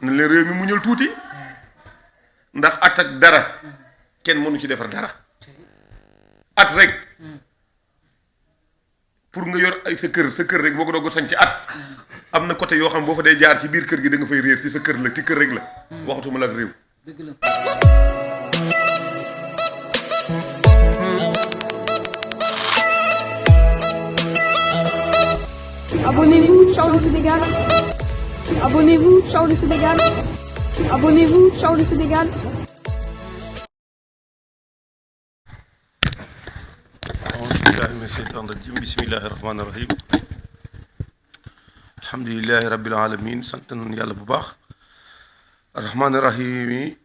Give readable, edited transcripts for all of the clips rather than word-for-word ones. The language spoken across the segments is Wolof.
na leen réew mi muñal tuuti ndax at ak dara kenn mënu ci defar dara at rek pour nga yor ay sa kër rek boo ko doog a sañ ci at am na côté yoo xam boo fa dee jaar ci biir kër gi da nga fay réer ci sa kër la ci kër rek la waxatuma la ak réew. dëgg la. Abonnez-vous, ciao le Sénégal. Abonnez-vous, ciao le Sénégal. Abonnez-vous, ciao le Sénégal. أعوذ بالله من الشيطان الرجيم بسم الله الرحمن الرحيم الحمد لله رب العالمين sant nañu yàlla bu baax الرحمن الرحيم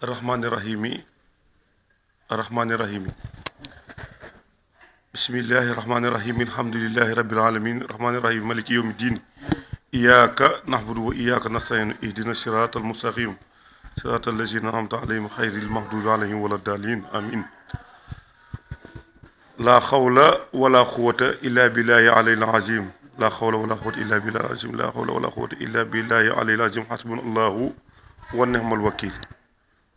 الرحمن الرحيم الرحمن الرحيم بسم الله الرحمن الرحيم الحمد لله رب العالمين الرحمن الرحيم مالك يوم الدين إياك نعبد وإياك نستعين اهدنا الصراط المستقيم صراط الذين أنعمت عليهم غير المغضوب عليهم ولا الضالين آمين لا حول ولا قوة إلا بالله العلي العظيم لا حول ولا قوة إلا بالله العظيم لا حول ولا قوة إلا بالله العلي العظيم حسبنا الله ونعم الوكيل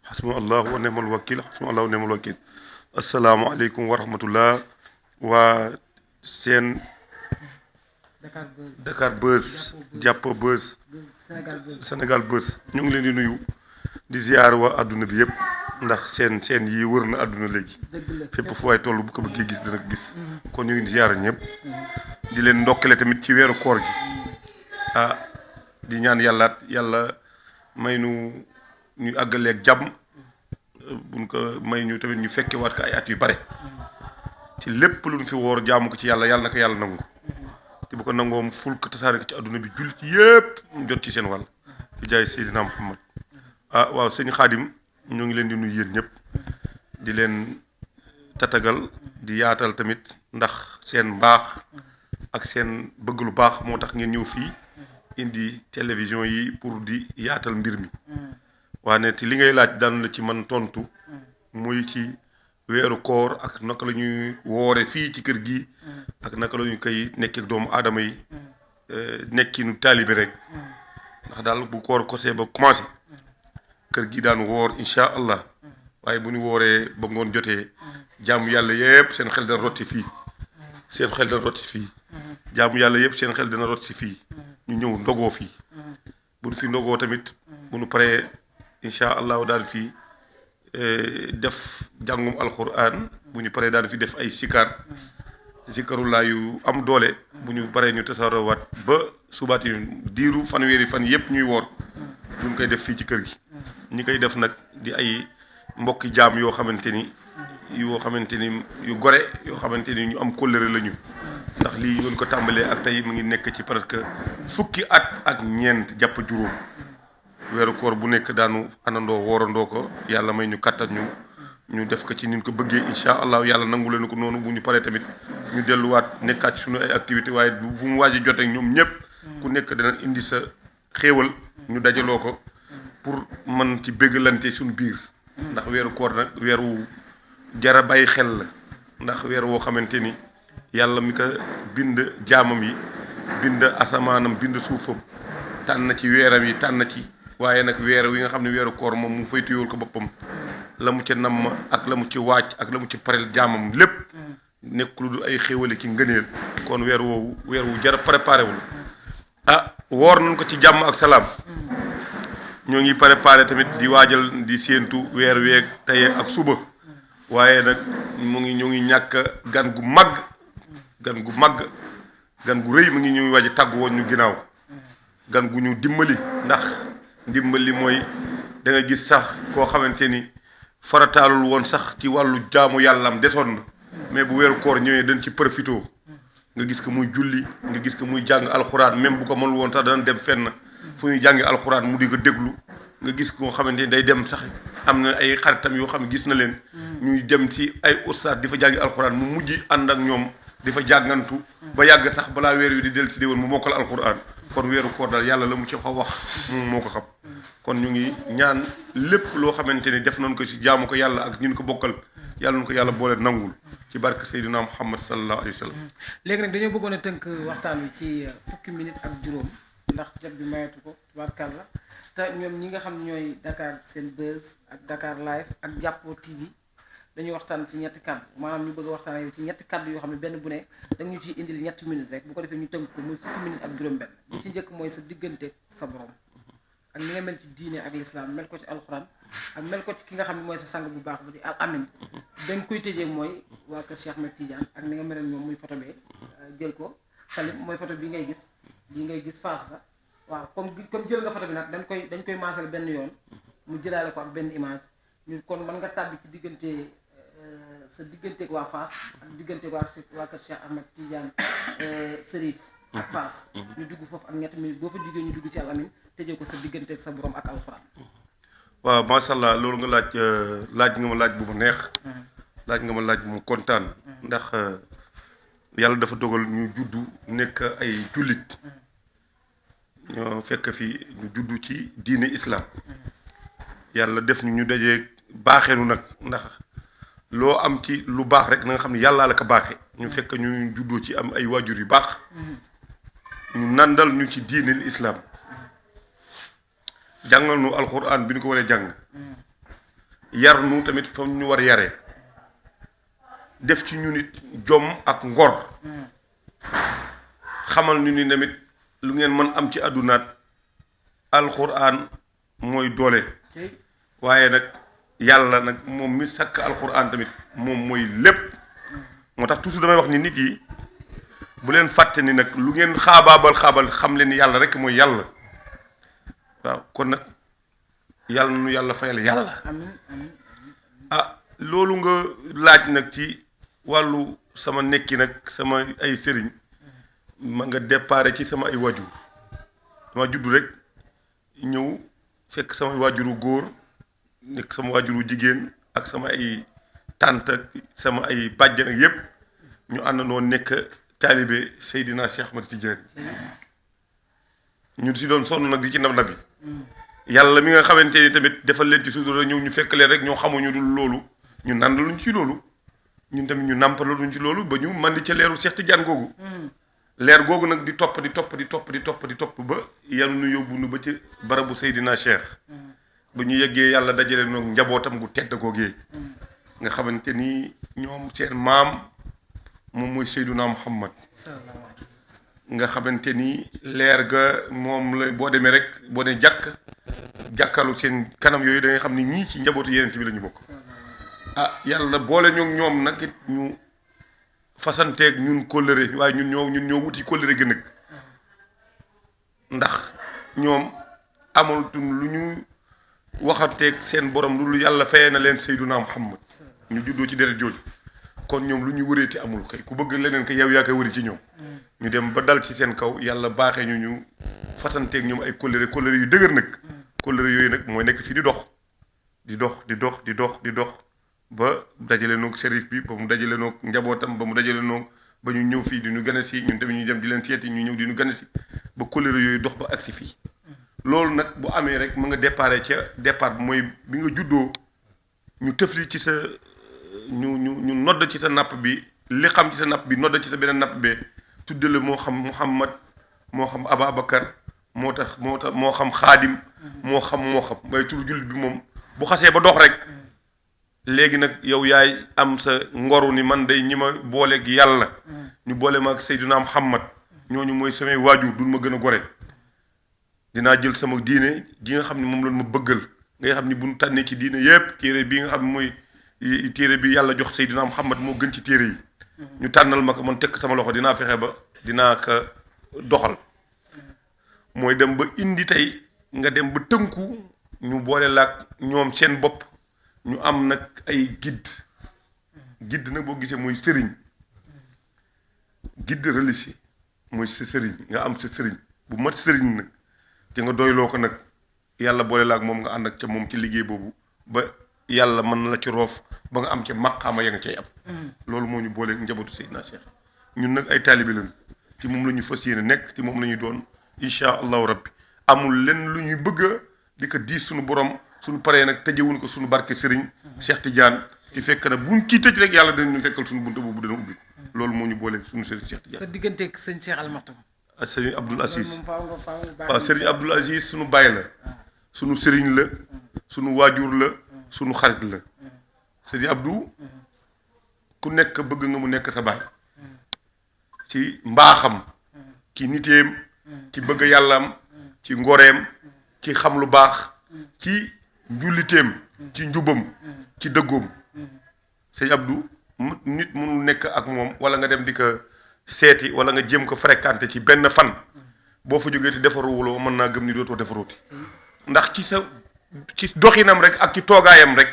حسبنا الله ونعم الوكيل حسبنا الله ونعم الوكيل السلام عليكم ورحمة الله waa seen Dakar Buzz jàpp Buzz Sénégal Buzz ñu ngi leen di nuyu di ziar waa adduna bi yëpp ndax seen yi wër na adduna léegi fépp fu waay toll bu ko bëggee gis dina ko gis kon ñu ngi ziar ñëpp di leen ndokkale tamit ci weeru koor gi di ñaan yàlla may nu ñu àggaleeg jàmm buñ ko may ñu tamit ñu fekke waat ko ay at yu bare ci lépp lu ñu fi woor jaamu ko ci yàlla na ko yàlla nangu te bu ko nangoom ful ko tasaare ko ci adduna bi jullit yëpp ñu jot ci seen wàll bi jaay Seydina Muhammad waaw sëñ Xaadim ñoo ngi leen di nuyu yéen ñëpp di leen tatagal di yaatal tamit ndax seen mbaax ak seen bëgg lu baax moo tax ngeen ñëw fii indi télévision yi pour di yaatal mbir mi waane te li ngay laaj daan la ci man tontu muy ci weeru koor ak naka la ñuy woore fii ci kër gi ak naka la ñu koy nekk ak doomu aadama yi nekkinu taalibe rek ndax daal bu koor kosee ba commencé kër gi daan woor incha allah waaye bu ñu wooree ba ngoon jotee jaamu yàlla yëpp seen xel dana rotti fii jaamu yàlla yëpp seen xel dana rotti fii ñu ñëw ndogoo fii bu ñu fi ndogoo tamit bu ñu paree incha allah daal fii def jàngum alquran bu ñu paree daan fi def ay sikarulaa yu am doole bu ñu paree ñu tasarawaat ba subaat yi diiru fanweeri fan yëpp ñuy woor ñu ngi koy def fii ci kër gi ñi koy def nag di ay mbokki jaam yoo xamante ni yu gore yoo xamante ni ñu am kóllëre la ñu ndax lii ñu ko tàmbalee ak tey mu ngi nekk ci presque fukki at ak ñeent jàpp juróom weeru koor bu nekk daanu anandoo woorandoo ko yàlla may ñu kattan ñu def ko ci ni ñu ko bëggee incha allah yàlla nangu leen ko noonu bu ñu paree tamit ñu delluwaat nekkaat ci suñu ay activité waaye fu mu waaj a jotee ñoom ñëpp ku nekk dana indi sa xéewal ñu dajaloo ko pour mën ci béggalante suñu biir ndax weeru koor nag weeru jara bàyyi xel la ndax weer woo xamante ni yàlla mi ko bind jaamam yi bind asamaanam bind suufam tànn ci weeram yi tànn ci waaye nag weer wi nga xam ne weeru koor moom mu fay tuyóol ko boppam la mu ca namm ak la mu ci waaj ak la mu ci pareel jaamam lépp nekk lu dul ay xéwale ki ngëneel kon weer wu jar préparé wul woor nañ ko ci jàmm ak salaam ñoo ngi préparé tamit di waajal di séentu weer weeg tey ak suba waaye nag ñoo ngi ñàkk gan gu màgg gan gu rëy mu ngi ñuy waaj tàggu woon ñu ginnaaw gan gu ñu dimbali ndax ndimbali mooy da nga gis sax koo xamante ni farataalul woon sax ci wàllu jaamu yàllam desoon na mais bu weeru koor ñëwee dañ ci profité nga gis ko muy julli nga gis ko muy jàng alxuraan même bu ko mënul woon sax dana dem fenn fu ñuy jàngi alxuraan mu di ko déglu nga gis koo xamante ni day dem sax am na ay xaritam yoo xam ne gis na leen ñuy dem ci ay ustaas di fa jàngi alxuraan mu mujj ànd ak ñoom di fa jàngantu ba yàgg sax balaa weer wi di del si déwén mu mokkal alxuraan kon weeru koor daal yàlla la mu ci xaw wax moom moo ko xam kon ñu ngi ñaan lépp loo xamante ni def nañ ko si jaamu ko yàlla ak ñun ko bokkal yàlla nañ ko yàlla boole nangul ci barke Seydina Muhammad sallallahu alayhi wa sallam. léegi nag dañoo bëggoon a tënk waxtaan wi ci fukki minute ak juróom ndax jot bi mayatu ko tubaarkàlla te ñoom ñi nga xam ne ñooy Dakar Sen Buzz ak Dakar Live ak Jàppo TV dañuy waxtaan ci ñetti kàddu maanaam ñu bëgg a waxtaan yow ci ñetti kàddu yoo xam ne benn bu ne danga ñu ciy indil ñetti minutes rek bu ko defee ñu tënk ko muy fukki minutes ak juróom-benn li ci njëkk mooy sa diggante sa borom ak ni nga mel ci diine ak l'islam mel ko ci alxuraan ak mel ko ci ki nga xam ne mooy sa sang bu baax bu di al amin dañ koy tëjee mooy waa kër Cheikh Ahmed Tidiane ak ni nga mel ñoom muy photo bee jël ko Salim mooy photo bi ngay gis face la waaw comme jël nga photo bi nag dañ koy maasal benn yoon mu jëlaale ko ak benn image ñu kon mën nga tàbbi ci diggante sa digganteeg waa Fass ak digganteeg waa kër Cheikh Ahmed Tidiane Serif ak Fass ñu dugg foofu ak ñetti minutes boo fa duggee ñu dugg ci al amin tëjee ko sa digganteeg sa borom ak alxuraan. waaw macha allah loolu nga laaj nga ma laaj bu ma neex. laaj nga ma laaj bu ma kontaan. ndax yàlla dafa dogal ñu juddu nekk ay jullit. ñoo fekk fi ñu juddu ci diine islam. yàlla def ñu dajee baaxeenu nag ndax loo am ci lu baax rek na nga xam ne yàllaa la ko baaxee. ñu fekk ñu juddoo ci am ay waajur yu baax. ñu nandal ñu ci diine islam. jàngal nu alxuraan bi ñu ko waree jàng. yar nu tamit fa ñu war yaree. def ci ñu nit jom ak ngor. xamal ñu ni tamit lu ngeen mën am ci àddunaat alxuraan mooy doole. waaye nag yàlla nag moom mi sàkk alxuraan tamit moom mooy lépp. moo tax toujours damay wax ni nit yi bu leen fàtte ni nag lu ngeen xaabal xam leen ni yàlla rek mooy yàlla. waaw kon nag yàlla nu yàlla fayal yàlla. loolu nga laaj nag ci wàllu sama nekki nag sama ay sëriñ ma nga déparé ci sama ay waajur dama juddu rek ñëw fekk sama waajuru góor nekk sama waajuru jigéen ak sama ay tànt ak sama ay bàjjan ak yépp ñu àndandoo nekk taalibe Seydina Cheikh Ahmed Tidiane ñu si doon sonn nag di ci ndab bi yàlla mi nga xamante ni tamit defal leen ci sutura ñëw ñu fekk leen rek ñoo xamuñu dul loolu ñu nandaluñ ci loolu ñun tamit ñu nàmpalaluñ ci loolu ba ñu mandi ca leeru Cheikh Tidiane googu leer googu nag di topp ba yàlla nu yóbbu nu ba ci barabu Seydina Cheikh ba ñu yeggee yàlla dajale noog njabootam gu tedd googee nga xamante ni ñoom seen maam moom mooy Seydina Muhammad nga xamante ni leer ga moom la boo demee rek boo ne jàkkalu seen kanam yooyu da nga xam ni ñii ci njabootu yeneen bi la ñu bokk. yàlla boole ñoom nag it ñu fasanteeg ñun kóllëre waaye ñun ñoo wuti kóllëre gën nag ndax ñoom amatuñ lu ñu waxanteeg seen borom lu yàlla fayee na leen Seydina Muhammad ñu juddoo ci deret jooju kon ñoom lu ñu wëreeti amul kay ku bëgg leneen kay yow yaa koy wëri ci ñoom ñu dem ba dal ci seen kaw yàlla baaxee ñu fasanteeg ñoom ay kóllëre yu dëgër nag kóllëre yooyu nag mooy nekk fii di dox ba dajale noog shérif bi ba mu dajale noog njabootam ba mu dajale noog ba ñu ñëw fii di ñu gane si ñun tamit ñu dem di leen seeti ñu ñëw di ñu gane si ba kóllëre yooyu dox ba agsi fii loolu nag bu amee rek mu nga déparé ca départ mooy bi nga juddoo ñu tëfli ci sa ñu nodd ci sa napp bi li xam ci sa napp bi nodd ci sa beneen napp bee tuddale moo xam Muhammad moo xam Ababacar moo xam Xaadim moo xam waaye tur jullit bi moom bu xasee ba dox rek léegi nag yow yaay am sa ngoru ni man day ñi ma booleeg yàlla ñu boole ma ak Seydina Muhammad ñooñu mooy samay waajur duñ ma gën a gore dinaa jël sama diine ji nga xam ne moom lañ ma bëggal ngay xam ni bu ñu tànnee ci diine yépp téere bi nga xam ne mooy téere bi yàlla jox Seydina Muhammad moo gën ci téere yi ñu tànnal ma ko man tekk sama loxo dinaa fexe ba dinaa ko doxal mooy dem ba indi tey nga dem ba tënku ñu boole laak ñoom seen bopp ñu am nag ay guide nag boo gisee mooy sëriñ guide religieux mooy sa sëriñ nga am sa sëriñ bu mat sëriñ nag te nga doyloo ko nag yàlla boole laak moom nga ànd ak ca moom ci liggéey boobu ba yàlla mën na la ci roof ba nga am ca maqaama ya nga cay am loolu moo ñu boole njabootu Seydina Cheikh ñun nag ay taalibe lañ ci moom la ñu fas yéene nekk ci moom la ñu doon incha allahu rabbi amul lenn lu ñuy bëgg a di ko diis suñu borom suñu paree nag tëjewuñ ko suñu barke sëriñ Cheikh Tidiane ci fekk na buñ ciy tëj rek yàlla dinañu fekkal suñu buntu boobu dana ubbi loolu moo ñu boole suñu sëriñ Cheikh Tidiane. sa digganteeg sëñ Cheikh Al Maktoum. ak sëriñ Abdoul Aziz moom faaw nga baax waaw sëriñ Abdoul Aziz sunu baay la sunu sëriñ la sunu waajur la sunu xarit la sëriñ Abdou ku nekk bëgg nga mu nekk sa baay ci mbaaxam ci niteem ci bëgg yàllaam ci ngoreem ci xam lu baax ci njulliteem ci njubam ci dëggoom sëriñ Abdou nit mënul nekk ak moom wala nga dem di ko seeti wala nga jéem ko fréquenté ci benn fan boo fa jógee te defaruwuloo mën naa gëm ni dootoo defarooti ndax ci doxinam rek ak ci toogaayam rek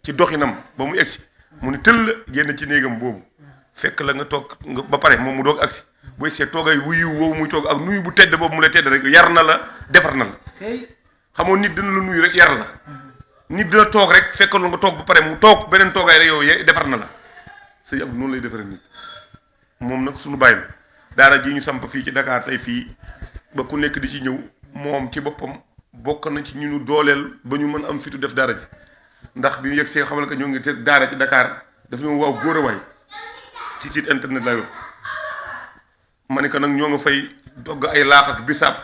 ci doxinam ba mu egsi mu ni tëll génn ci néegam boobu fekk la nga toog nga ba pare moom mu doog agsi bu egsee toogaay wuyu woowu muy toog ak nuyu bu tedd boobu mu lay tedd rek yar na la defar na la xamoo nit dina la nuyu rek yar la nit dina toog rek fekk lu nga toog ba pare mu toog beneen toogaay rek yow defar na la sëñ Abdou noonu lay defaree nit moom nag suñu bàyyi la daara ji ñu samp fii ci Dakar tey fii ba ku nekk di ci ñëw moom ci boppam bokk na ci ñu nu dooleel ba ñu mën am fitu def daara ji ndax bi ñu yegg see xamal ko ñoo ngi teg daara ci Dakar daf ñu waaw góor a waay ci site internet lay wax ma ne ko nag ñoo nga fay dogg ay laax ak bisaab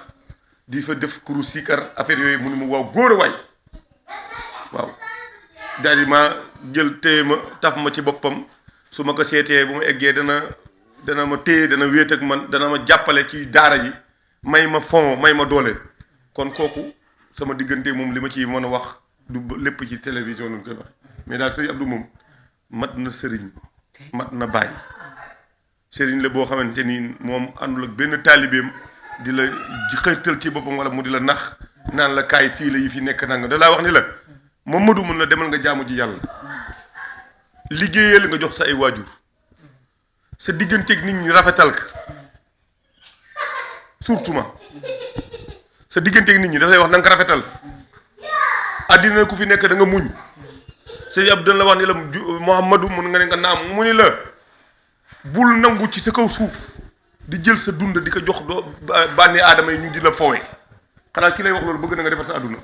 di fa def kuru siikar affaire yooyu mu ne mu waaw góor a waay waaw daal di ma jël téye ma taf ma ci boppam su ma ko seetee bu ma eggee dana ma téye dana wéet ak man dana ma jàppale ci daara ji may ma fond may ma doole kon kooku sama diggante moom li ma ci mën a wax du lépp ci télévision lañ koy wax mais daal sëriñ Abdou moom mat na sëriñ mat na bàyyi sëriñ la boo xamante ni moom àndul ak benn taalibeem di la xërtal ci boppam wala mu di la nax naan la kaay fii la yi fi nekk nanga da laa wax ni la Mamadou mun na demal nga jaamu ji yàlla liggéeyal nga jox sa ay waajur sa digganteeg nit ñi rafetal ka surtout ma sa digganteeg nit ñi daf lay wax na nga ko rafetal àddina ku fi nekk da nga muñ sëñ Abdou la wax ni la Mouhamadou mun nga ne nga naam mu ni la bul nangu ci sa kaw suuf di jël sa dund di ko jox doo bànni aadama yi ñu di la foowe xanaa ki lay wax loolu bëgg na nga defar sa àdduna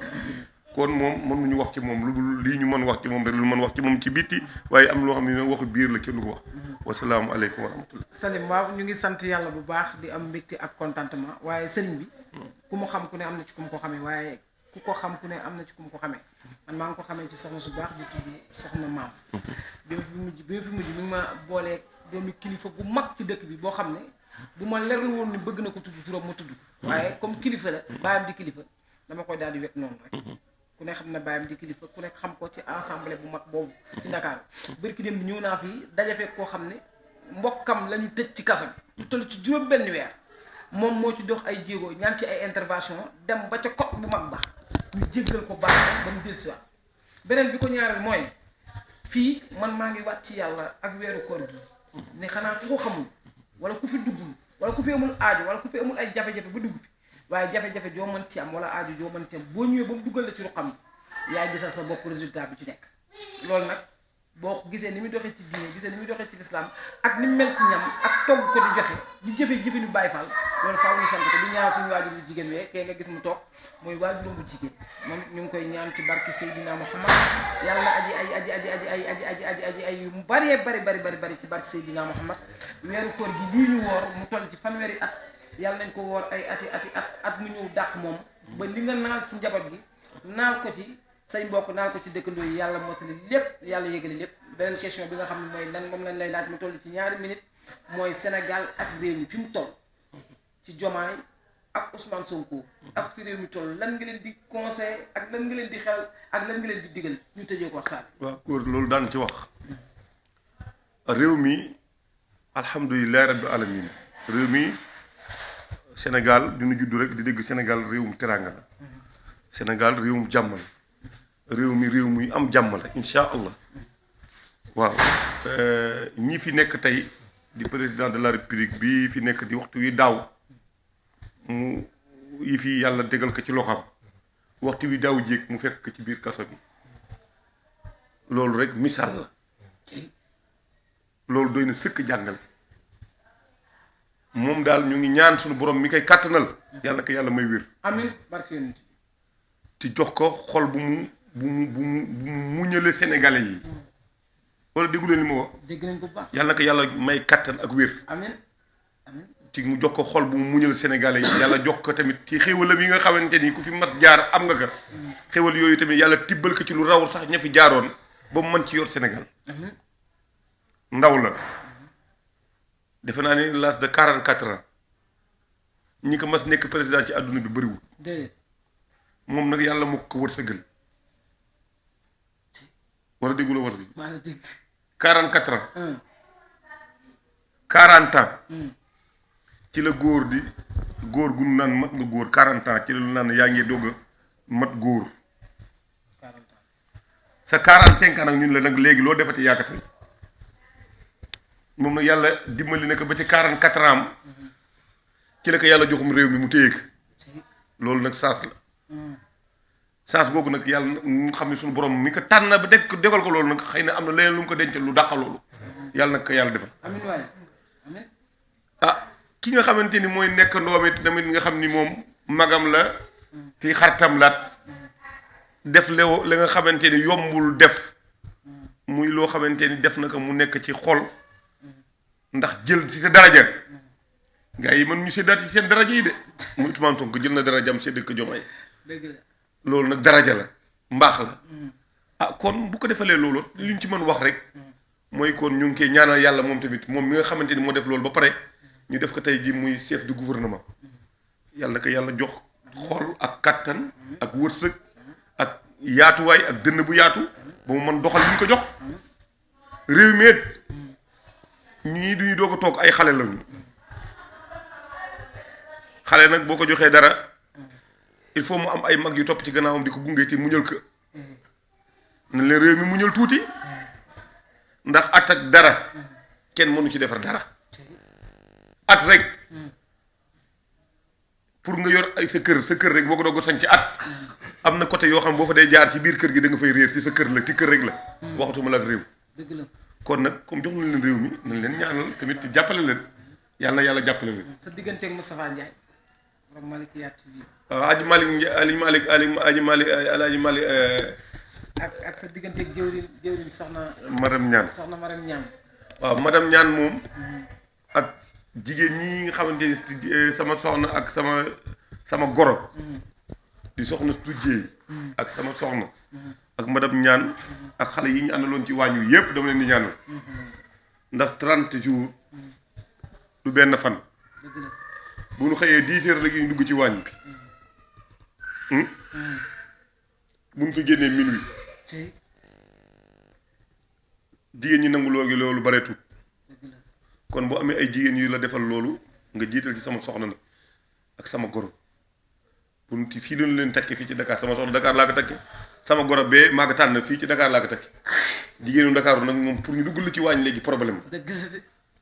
kon moom mënuñu wax ci moom lu dul lii ñu mën wax ci moom rek lu mën wax ci moom ci bitti waaye am loo xam ne waxu biir la kenn du ko wax wasalaamualeykum wa rahmatullah. Salim waaw ñu ngi sant yàlla bu baax di am mbégte ak contentement waaye sëriñ bi ku mu xam ku ne am na ci ku mu ko xamee waaye ku ko xam ku ne am na ci ku mu ko xamee man maa ngi ko xamee ci soxna su baax di tudd soxna maam bi ma fi mujj mi ngi ma boolee doomi kilifa bu mag ci dëkk bi boo xam ne bu ma leerlu woon ni bëgg na ko tudd turam ma tudd waaye comme kilifa la baayam di kilifa dama koy daal di wet noonu rek ku ne xam na baayam di kilifa ku ne xam ko ci assemblée bu mag boobu ci Dakar bërki dem bi ñëw naa fii daje fekk koo xam ne mbokkam lañu tëj ci kaso bi toll ci juróom benn weer moom moo ci dox ay jéego ñaan ci ay intervention dem ba ca kot bu mag ba ñu jéggal ko baax ba mu dellusiwaat beneen bi ko ñaareel mooy fii man maa ngi waat ci yàlla ak weeru koor gi ne xanaa ku ko xamul wala ku fi duggul wala ku fi amul aaju wala ku fi amul ay jafe-jafe ba dugg fi waaye jafe-jafe joo mën ci am wala aaju joo mën ci am boo ñëwee ba mu duggal la ci ruqam yaay gisal sa bopp résultat bi ci nekk loolu nag boo gisee ni muy doxee ci diine gisee ni muy doxee ci lislaam ak ni mu mel ci ñam ak togg ko di joxe di jëfe ñu bàyyi faal loolu faaw ñu sant ko di ñaan suñu waajur bu jigéen wee kee nga gis mu toog mooy waajuram bu jigéen moom ñu ngi koy ñaan ci barki Seydina Muhammad yàlla aji mu bari ci barki Seydina Muhammad weeru koor gi lii ñu woor mu toll ci fanweeri at yàlla nañ ko woor ay at mu ñëw dàq moom ba li nga naal ci njaboot gi naal ko ci say mbokk naal ko ci dëkkandoo yi yàlla mottali lépp yàlla yëgali lépp beneen question bi nga xam ne mooy lan moom lañ lay laaj mu toll ci ñaari minutes mooy Sénégal ak réew mi fi mu toll ci Diomaye ak Ousmane Sonko ak fi réew mi toll lan nga leen di conseil ak lan nga leen di xel ak lan nga leen di digal ñu tëjee ko waxtaan. waaw góor loolu daan ci wax réew mi alhamdulilah rabbil alamin réew mi Sénégal dina juddu rek di dégg Sénégal réewum teraanga la Sénégal réewum jàmm la réew mi réew muy am jàmm la incha allah waaw ñi fi nekk tey di président de la république bi fi nekk di waxtu wi daaw mu yi fi yàlla tegal ko ci loxam waxtu wi daaw jéeg mu fekk ko ci biir kaso bi loolu rek misaal la loolu doy na sëkk jàngale moom daal ñu ngi ñaan suñu borom mi koy kàttanal yàlla ko yàlla may wér. amiin barke yonent ci jox ko xol bu mu muñale sénégalais yi wala déggu leen li ma wax. dégg nañ ko bu baax. yàlla ko yàlla may kàttan ak wér. amiin amiin ci mu jox ko xol bu mu muñal Sénégalais yi yàlla jox ko tamit ci xéwalam yi nga xamante ni ku fi mas jaar am nga ko xéwal yooyu tamit yàlla tibbal ko ci lu raw sax ña fi jaaroon ba mu mën ci yor Sénégal ndaw la defe naa ni l'âge de 44 ans ñi ko mas nekk président ci àdduna bi bëriwul moom nag yàlla mu ko wërsëgal wala déggu la war bi 44 ans 40 ans ci la góor gu naan mat nga góor 40 ans ci la lu naan yaa ngi doog a mat góor sa 45 ans nag ñun la nag léegi loo defati yaakaar moom nag yàlla dimbali na ko ba ci 44 ans am ci la ko yàlla joxum réew mi mu téye ko loolu nag saas la saas googu nag yàlla mu xam ne suñu borom mi ko tànn ba dégal ko loolu nag xëy na am na leneen lu mu ko denc lu dàqa loolu yàlla nag ko yàlla defal amiin waay amiin ah ki nga xamante ni mooy nekk ndoom it tamit nga xam ni moom magam la ci xaritam laat def lewo la nga xamante ni yombul def muy loo xamante ni def na ko mu nekk ci xol ndax jël ci sa daraja gars yi mën ñu séddaat ci seen daraja yi de mu Ousmane Sonko jël na darajam sédd ko Diomaye loolu nag daraja la mbaax la ah kon bu ko defalee loolu li ñu ci mën wax rek mooy kon ñu ngi koy ñaanal yàlla moom tamit moom mi nga xamante ni moo def loolu ba pare ñu def ko tey ji muy chef du gouvernement yàlla na ko yàlla jox xol ak kattan ak wërsëg ak yaatuwaay ak dënn bu yaatu ba mu mën doxal li ñu ko jox réew mi ñii duñu doog a toog ay xale lañu xale nag boo ko joxee dara il faut mu am ay mag yu topp ci gannaawam di ko gunge ci muñal ko na leen réew mi muñal tuuti ndax at ak dara kenn mënu ci defar dara at rek pour nga yor ay sa kër rek boo ko doog a sañ ci at am na côté yoo xam boo fa dee jaar ci biir kër gi da nga fay réer ci sa kër la ci kër rek la waxatuma la ak réew dëgg la kon nag comme jox na leen réew mi nañ leen ñaanal tamit jàppale leen yàlla na yàlla jàppale leen sa digganteeg Moustapha Ndiaye borom Malikiya TV Aji Malick Alaaji Malick ak sa digganteeg jëwriñ soxna madame Niane Maram Niane waaw madame Niane moom ak jigéen ñi nga xamante ni sama soxna ak sama goro di soxna tujjee ak sama soxna ak madame Niane ak xale yi ñu àndaloon ci waañ wi yépp dama leen di ñaanal ndax 30 jours du benn fan bu ñu xëyee 10 heures rek ñu dugg ci waañ bi bu ñu fi génnee minuit jigéen ñi nangu loolu bareetul kon boo amee ay jigéen yu la defal loolu nga jiital ci sama soxna nag ak sama goro bu ñu fii la leen takke fii ci Dakar sama soxna Dakar laa ko takke sama goro bee maa ko tànn fii ci Dakar laa ko takke jigéenu Dakar nag moom pour ñu dugg la ci waañ léegi problème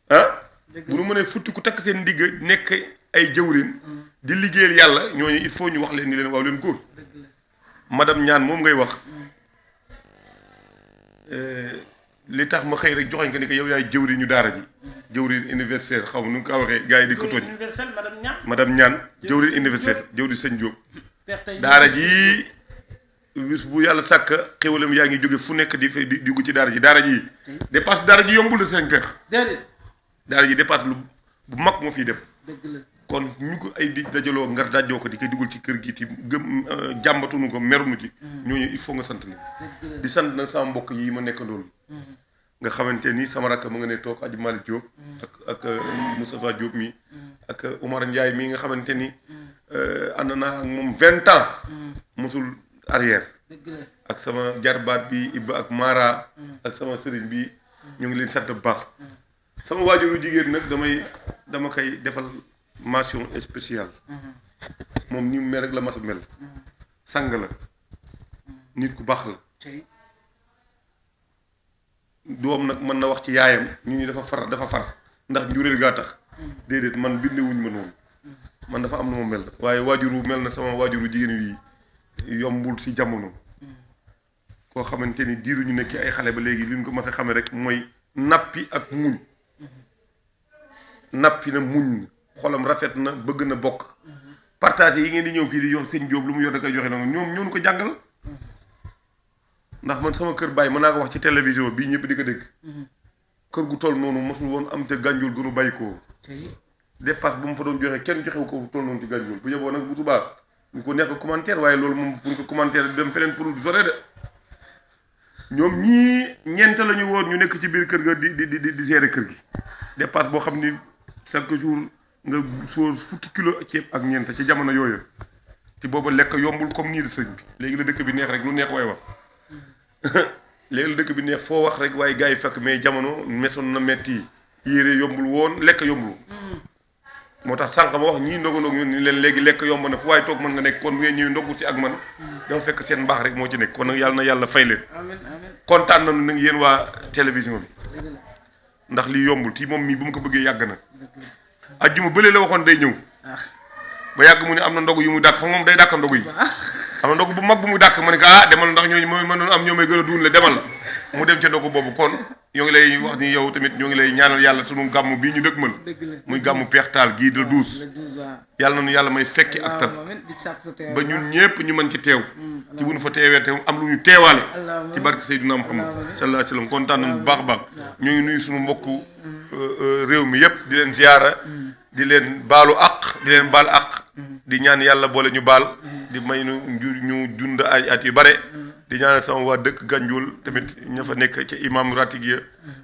ah bu ñu mënee futti ku takk seen ndigg nekk ay jëwrin di liggéeyal yàlla ñooñu il faut ñu wax leen ni leen waaw leen góor madame Niane moom ngay wax li tax ma xëy rek joxoñ ko ni ko yow yaay jëwri ñu daara ji jëwri universel xaw ma nu nga ko waxee gars yi di ko tooñ madame Niane jëwri universel jëwri sëñ Diop daara ji bis bu yàlla sàkk xéwalam yaa ngi jóge fu nekk di dugg ci daara ji dépasse daara ji yombul la seen peex daara ji dépasse lu bu mag moo fiy dem kon ñu ko ay di dajaloo ngar dajoo ko di koy dugal ci kër gi ti gëm jàmbatunu ko merunu ci ñooñu il faut nga sant leen di sant nag sama mbokk yi ma nekk loolu nga xamante ni sama rakk mu nga ne toog Aji Malick Diop ak Moustapha Diop mi ak Oumar Ndiaye mi nga xamante ni ànd naa ak moom 20 ans mosul arrière ak sama jarbaat bi Ibba ak Mara ak sama sëriñ bi ñu ngi leen sant bu baax sama waajuru jigéen nag dama koy defal mention spéciale moom ni mu mel rek la mas a mel sang la nit ku baax la doom nag mën na wax ci yaayam ñu ni dafa far ndax njuréel gaa tax déedéet man bindewuñ ma noonu man dafa am na ma mel waaye waajuru mel na sama waajuru jigéen wi yombul ci jamono koo xamante ni diiru ñu nekk ay xale ba léegi li ñu ko mas a xamee rek mooy nappi ak muñ nappi na muñ xolam rafet na bëgg na bokk partage yi ngeen di ñëw fii di yox sëñ Jóob lu mu yor da koy joxe noonu ñoom ñoo ko jàngal ndax man sama kër bàyyi mën naa ko wax ci télévision bii ñëpp di ko dégg kër gu toll noonu mosul woon am te gànjul gënu bàyyi ko dépasse bu mu fa doon joxe kenn joxewu ko toll noonu ci Gandiol bu yeboo nag bu subaa ñu ko nekk commentaire waaye loolu moom pour ko commentaire dem feneen fu du sore de ñoom ñii ñeent la ñu woon ñu nekk ci biir kër ga di gérer kër gi dépasse boo xam ni chaque jour nga sóor fukki kilo ceeb ak ñeent ci jamono yooyu ci booba lekk yombul comme nii de sëñ bi léegi la dëkk bi neex rek lu neex waay wax léegi la dëkk bi neex foo wax rek waaye gars yi fekk mais jamono méttoon na metti yére yombul woon lekk yombul moo tax sànq ma wax ñii ndogandoog ñun ni leen léegi lekk yomb na fu waaye toog mën nga nekk kon bu ngeen ñëwee ndogu si ak man dafa fekk seen mbaax rek moo ci nekk kon nag yàlla na yàlla fay leen kontaan nañu nag yéen waa télévision bi ndax lii yombul tii moom mii bu mu ko bëggee yàgg na ajjuma bële la waxoon day ñëw ba yàgg mu ne am na ndogu yu muy dàkk xam moom day dàkk ndogu yi am na ndogu bu mag bu muy dàkk ma ne ko demal ndax ñooñu mooy mënoon am ñoo may gën a duun le demal mu dem ca ndogu boobu kon ñoo ngi lay wax ni yow tamit ñoo ngi lay ñaanal yàlla sunu gàmmu bii ñu dëgmal muy gàmmu peextaal gii de 12 yàlla na nu yàlla may fekki ak tal ba ñun ñëpp ñu mën ci teew ci bu nu fa teewee te am lu ñu teewaale ci barke Seydina Muhammad sallallahu alayhi wa sallam kontaan nañu bu baax a baax ñoo ngi nuyu sunu mbokku réew mi yëpp di leen ziyaara di leen baalu àq di leen baal àq di ñaan yàlla boole ñu baal di may ñu dund ay at yu bare di ñaanal sama waa dëkk Gandiol tamit ña fa nekk ca imam ratig ya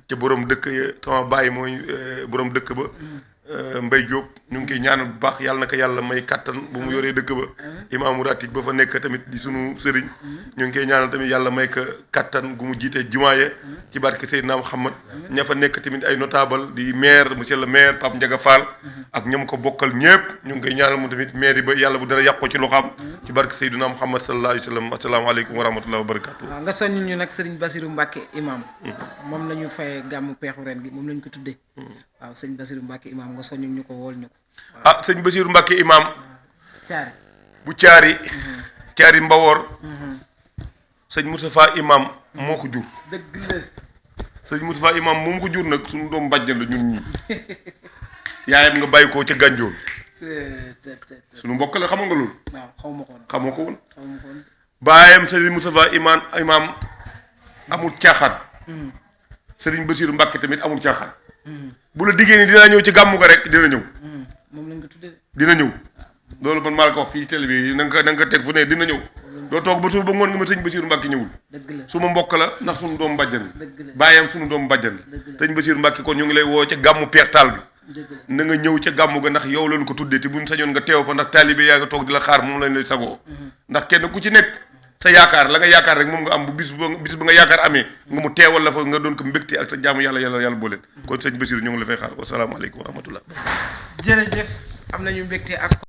ca borom dëkk ya sama baay mooy borom dëkk ba Mbay Diop ñu ngi koy ñaanal bu baax yàlla na ko yàlla may kattan bu mu yoree dëkk ba imaamu ratig ba fa nekk tamit di sunu sëriñ ñu ngi koy ñaanal tamit yàlla may ko kattan gu mu jiitee jumaaya ci barke Seydina Muhammad ña fa nekk tamit ay notable di maire monsieur le maire Pape Ndiaga Fall ak ñoom ko bokkal ñëpp ñu ngi koy ñaanal mu tamit maire yi ba yàlla bu dara yàqoo ci loxaam ci barke Seydina Muhammad sallallahu alayhi wa sallam asalaamaaleykum wa rahmatullahi wa barakatu waaw nga soññu ñu nag Serigne Bassirou Mbacke imam moom la ñu fayee gàmmu peexu ren gi moom la ñu ko tuddee waaw sëñ Bassirou Mbacke imam nga soññu ñu ko wool ñu ko sëñ Bassirou Mbacke imam caari bu caari Mbawoor sëñ Moustapha imam moo ko jur dëgg la sëñ Moustapha imam moom ko jur nag suñu doom bàjjan la ñun ñii yaayam nga bàyyi koo ca Gandiol suñu mbokk la xamoo nga loolu waaw xamoo ko woon baayam sëñ Moustapha imam amul caaxaan sëriñ Bassirou Mbacke tamit amul caaxaan bu la diggée ni dinaa ñëw ci gàmmu ga rek dina ñëw moom lañ ko tuddee dina ñëw loolu man maa la ko wax fii ci télé bi na nga teg fu ne dina ñëw doo toog ba suba ba ngoon nga ma sëñ Bassirou Mbacke ñëwul suma mbokk la ndax suñu doom bàjjan la bàyyam suñu doom bàjjan la sëñ Bassirou Mbacke kon ñu ngi lay woo ca gàmmu peextaal gi na nga ñëw ca gàmmu ga ndax yow lañ ko tuddee te buñ sañoon nga teew fa ndax taalibe yaa nga toog di la xaar moom lañ lay sagoo ndax kenn ku ci nekk sa yaakaar la nga yaakaar rek moom nga am bu bis ba nga yaakaar amee nga mu teewal la fa nga doon ko mbégte ak sa jaamu yàlla booleen kon sëñ Bassirou ñu ngi la fay xaar wasalaamaaleykum wa rahmatullah jërëjëf am nañu mbégte ak